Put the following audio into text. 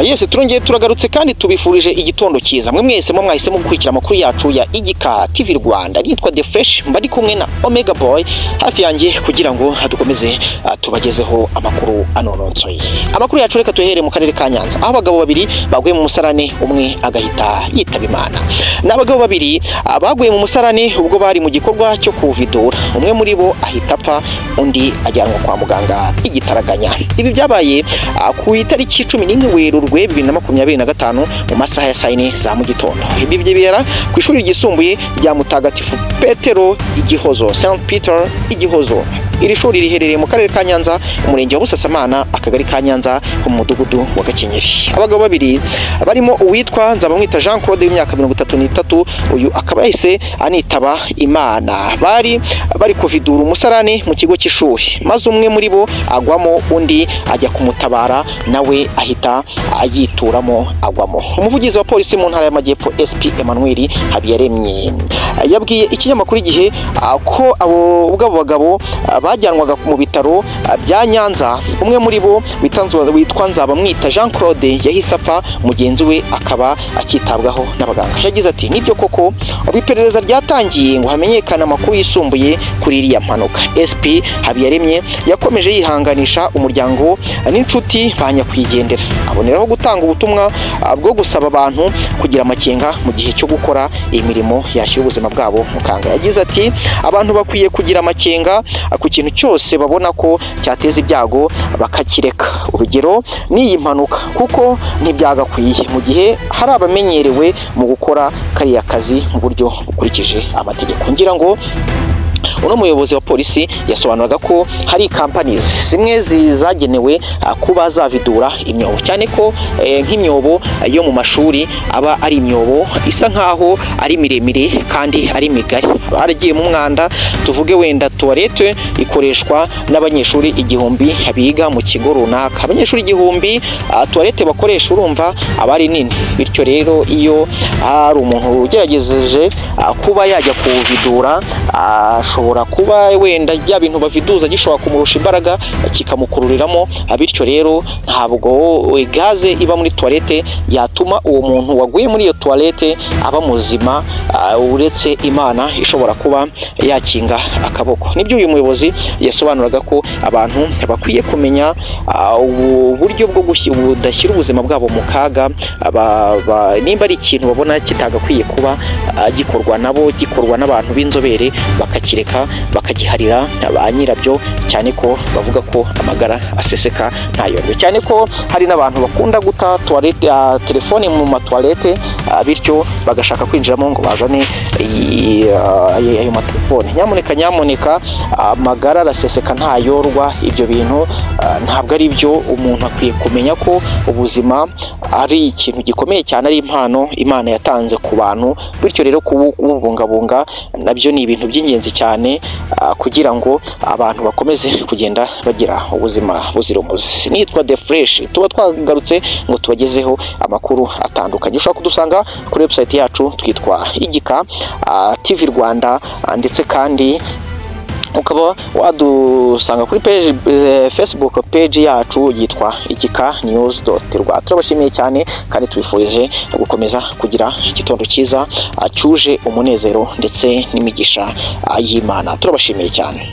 Yes, turongeye turagarutse kandi tubifurije igitondo cyiza. Mwe mwese mwe mwahisemo gukurikira amakuru yacu ya Igika TV Rwanda. Nitwa The Fresh, mba ndi kumwe na Omega Boy hafi yanjye kugira ngo dukomeze tubagezeho amakuru anononsoye. Amakuru yacu reka tuhere mu karere ka Nyanza, aho abagabo babiri baguye mu musarane, umwe agahita yitaba Imana. Ni abagabo babiri baguye mu musarane ubwo bari mu gikorwa cyo kuwuvidura, umwe muri bo ahita apfa, undi ajyanwa kwa muganga igitaraganya. Ibi byabaye ku itariki 11 Werurwe 2025 mu masaha ya saa 4 za mu gitondo. Ibi bibera ku ishuri ryisumbuye rya Mutagatifu Petero Igihozo, St Peter Igihozo. Iri shuri riherereye mu karere ka Nyanza, umurenge wa Busasamana, akagari ka Nyanza, mu mudugudu wa Gakenyeri. Abagabo babiri barimo uwitwa Nzabamwita Jean Claude w'imyaka 33, uyu akaba yahise anitaba Imana. Bari bari kuvidura umusarane mu kigo cy'ishuri, maze umwe muri bo agwamo, undi ajya kumutabara nawe ahita ayituramo agwamo. Umuvugizi wa polisi mu ntara y'Amajyepfo SP Emmanuel Habiyaremye yabwiye ikinyamakuru Igihe ko abo ubwo bagabo bajyanwaga mu bitaro bya Nyanza, umwe muri bo witwa Nzabamwita Jean Claude yahise apfa, mugenzi we akaba akitabwaho n'abaganga. Yagize ati: "Nibyo koko iperereza ryatangiye ngo hamenyekane amakuru yisumbuye kuri iriya mpanuka." SP Habiyaremye yakomeje yihanganisha umuryango n'inshuti ba nyakwigendera, aboneraho gutanga ubutumwa bwo gusaba abantu kugira amakenga mu gihe cyo gukora imirimo yashyira ubuzima bwabo mu kaga. Yagize ati: "Abantu bakwiye kugira amakenga ku kintu cyose babona ko cyateza ibyago bakakireka. Urugero ni iyi mpanuka, kuko ntibyagakwiye mu gihe hari abamenyerewe mu gukora kariya kazi mu buryo bukurikije amategeko." Ngira ngo uno muyobozi wa polisi yasobanuraga ko hari companies zimwe zagenewe kuba zavidura imyobo, cyane ko nk'imyobo yo mu mashuri aba ari imyobo isa nkaho ari miremire kandi ari migari, baragiye mu mwanda. Tuvuge wenda toilette ikoreshwa n'abanyeshuri 1000 biga mu kigo runaka, abanyeshuri 1000 toilette bakoresha urumva aba ari nini. Bityo rero iyo ari umuntu ugerageje kuba yajya kuvidura, ashobora kuba wenda bya bintu baviduza gishobora kumurusha imbaraga kikamukururiramo. Bityo rero ntabwo gaze iba muri toilette yatuma uwo muntu waguye muri iyo toilette aba muzima, uretse Imana ishobora kuba yakinga akaboko. Nibyo uyu muyobozi yasobanuraga, ko abantu bakwiye kumenya uburyo bwo budashyira ubuzima bwabo mu kaga, nimba ari ikintu babona kitagakwiye kuba gikorwa nabo, gikorwa n'abantu b'inzobere, bakakireka bakagiharira ba nyirabyo, cyane ko bavuga ko amagara aseseka ntayorwe, cyane ko hari n'abantu bakunda guta toilette, telefone mu matoilette, bityo bagashaka kwinjiramo ngo bazane ayo matelefone. Nyamuneka nyamuneka, amagara araseseka ntayorwa. Ibyo bintu ntabwo ari byo. Umuntu akwiye kumenya ko ubuzima ari ikintu gikomeye cyane, ari impano Imana yatanze ku bantu. Bityo rero kububungabunga nabyo ni ibintu by'ingenzi cyane, kugira ngo abantu bakomeze kugenda bagira ubuzima buzira umuze. Nitwa The Fresh, tuba twagarutse ngo tubagezeho amakuru atandukanye. Ushobora kudusanga kuri website yacu, twitwa Igika TV Rwanda, ndetse kandi ukaba wadusanga kuri page, Facebook page yacu yitwa Igika News rwa. Turabashimiye cyane kandi tubifurije gukomeza kugira igitondo cyiza cyuje umunezero ndetse n'imigisha y'Imana. Turabashimiye cyane.